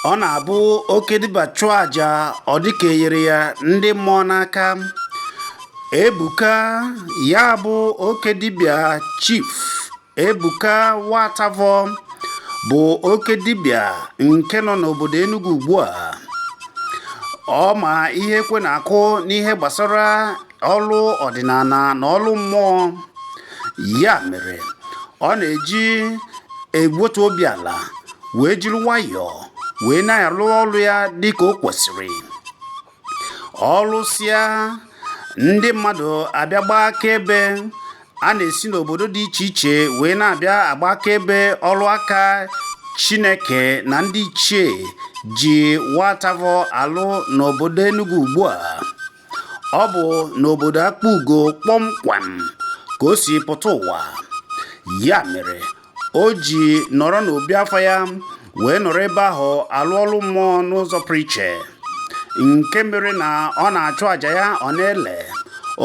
Ọ na-abụ oke dibịa chụọ àjà, ọ dịka enyere ya ndị mmụọ n'aka. Ebuka ya bụ oke dibịa. Chief Ebuka Nwatavọ bụ oke dibịa nke nọ n'obodo Enugu ugbu a. Ọ ma ihe ekwe na-akụ n'ihe gbasara ọlụ ọdịnala na ọlụ mmụọ. Ya mere ọ na-eji egwetu obi ala wee jiri nwayọọ wee na-arụ ọrụ ya dịka o kwesịrị. Ọlụsịa, ndị mmadụ abịa gbaa akaebe. A na-esi n'obodo dị iche iche wee na-abịa agba akaebe ọrụ aka Chineke na ndị ichie ji Nwatavọ alụ n'obodo Enugu ugbu a. Ọ bụ n'obodo Akpugo kpọmkwem ka o si pụta ụwa. Ya mere o ji nọrọ n'obi afa ya wee nọrọ ebe ahụ alụ ọrụ mmụọ n'ụzọ pụrụ iche, nke mere na ọ na-achụ àjà ya, ọ na-ele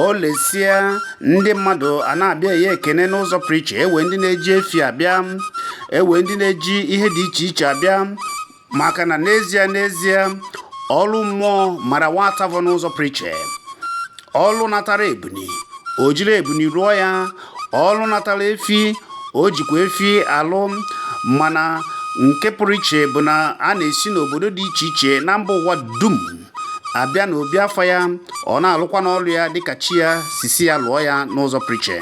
o lesie, ndị mmadụ a na-abịa enye ekene n'ụzọ pụrụ iche. Ewe ndị na-eji efi abịa, ewe ndị na-eji ihe dị iche iche abịa, maka na n'ezie n'ezie, ọrụ mmụọ mara Nwatavọ n'ụzọ pụrụ iche. Ọlụ natara ebuni, o jiri ebuni rụọ ya. Ọlụ natara efi, o jikwa efi alụ. Mana nke pụrụ iche bụ na a na-esi n'obodo dị iche iche na mba ụwa dum abịa n'obi afa ya. Ọ na-alụkwa n'ọlụ ya dịka chi ya sisi ya lụọ ya n'ụzọ pụrụ iche.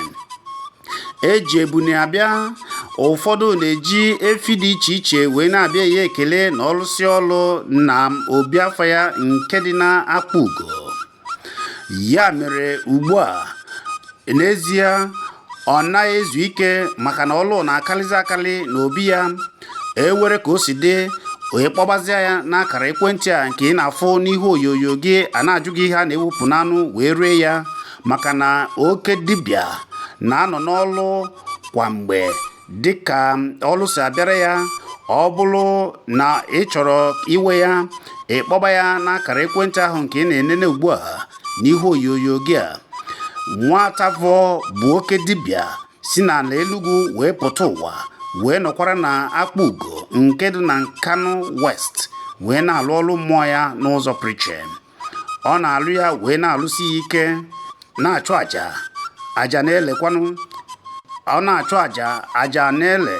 Eji ebuni abịa, ụfọdụ na-eji efi dị iche iche wee na-abịa enye ekele na ọlụsị ọlụ na obi afa ya nke dị na Akpugo. Ya mere ugbu a, n'ezie, ọ naghị ezu ike, maka na ọlụ na-akalizi akali n'obi ya. Ewere ka o si dị, onye kpọbazia ya n'akara ekwentị a nke ị na-afụ n'ihu onyonyo gị, a na-ajụ gị ihe a na-ewepụ n'anụ wee ree ya, maka na oke dibịa na-anọ n'ọlụ kwa mgbe dịka ọlụ si abịara ya. Ọ bụrụ na ị chọrọ iwe ya, ịkpọba ya n'akara ekwentị ahụ nke ị na-enene ugbu a n'ihu onyonyo gị a. Nwatavọ bụ oke dibịa si n'ala Enugu wee pụta ụwa, wee nọkwara na Akpugo nke dị na Nkanu West wee na-alụ ọrụ mmụọ ya n'ụzọ pụrụ iche. Ọ na-alụ ya wee na-alụsi ya ike, na-achụ àjà, àjà na-elekwanụ. Ọ na-achụ àjà, àjà na-ele.